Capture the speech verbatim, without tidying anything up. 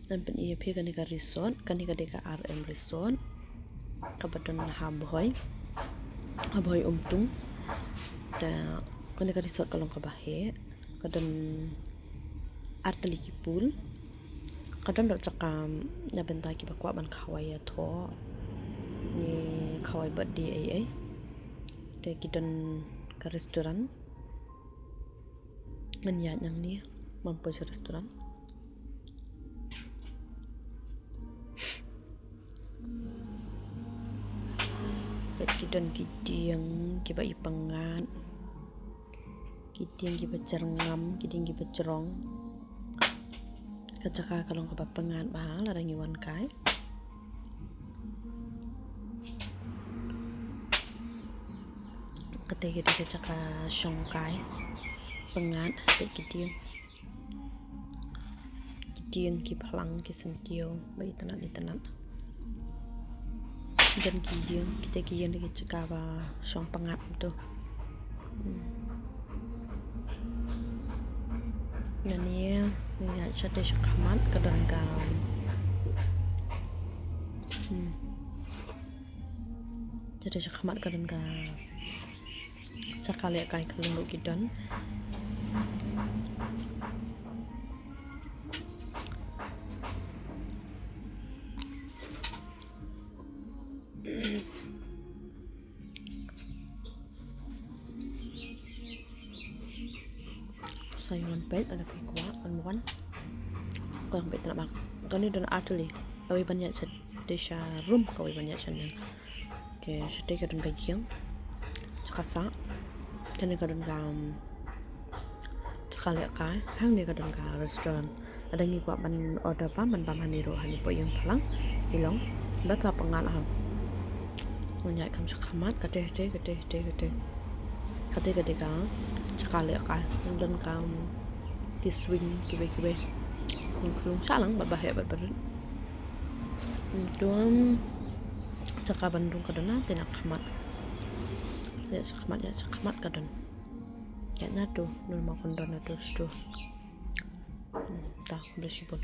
Ngan pyni ïa phi kane ka resort, kane ka dei ka R M Resort. Kaba don ha Bhoi. Ha Bhoi Umtung. Te kane ka resort ka long kaba heh. Ka don artylli ki pool. Ka don ruh jaka na bynta kiba kwah ban khawai ïathoh. Ne khawai birthday ei ei. Te ki don ka restaurant. Ngan ïaid nangne, ban poi sha restaurant. Peit ki don ki dieng, kiba i pyngngad. Ki dieng kiba jyrngam, ki dieng kiba jrong. Ka jaka ka long kaba pyngngad bha, lada ngi wan kai. Kata ka dei ka jaka shong kai. Pyngngad, peit ki dieng. Ki dieng, ki phlang, ki syntiew, ba itynnat, itynnat. Don ki ïing, kita ki ïing dei ki jaka ba shong pyngngad to. Hmm. Ngan ïa, ïa, shatei sha khmat ka don ka. Hmm. Shatei sha khmat ka don ka jaka lehkai, ka long ruh ki don. Sa ïa ngan peit lada phi kwah ban wan. Ka long ba itynnat bha. Kane don artylli. Kawei ban ïaid sha, dei sha room, kawei ban ïaid sha neng. Okay, shatei ka don ka ïing. Jaka sah. Kane ka don ka, um, jaka lehkai. Hangne ka don ka restaurant. Lada ngi kwah ban order bam, ban bam hangne ruh, hangne hapoh ïing phlang. I long. Bad sa pyngngad ha. Ngan ïaid kham sha khmat, katei, katei, katei, katei, katei. Katei, katei ka jaka lehkai. Don ka, um, ki swing kiwei kiwei. Ngan khlung sha lang, bad ba heh, bad ba rit. Tuam jaka ban rung ka don na, te na khmat. Ïa sha khmat, ïa sha khmat ka don. Ïa na tu, nun ma kon don na tu, tu. Hmm, ta, khublei shibun.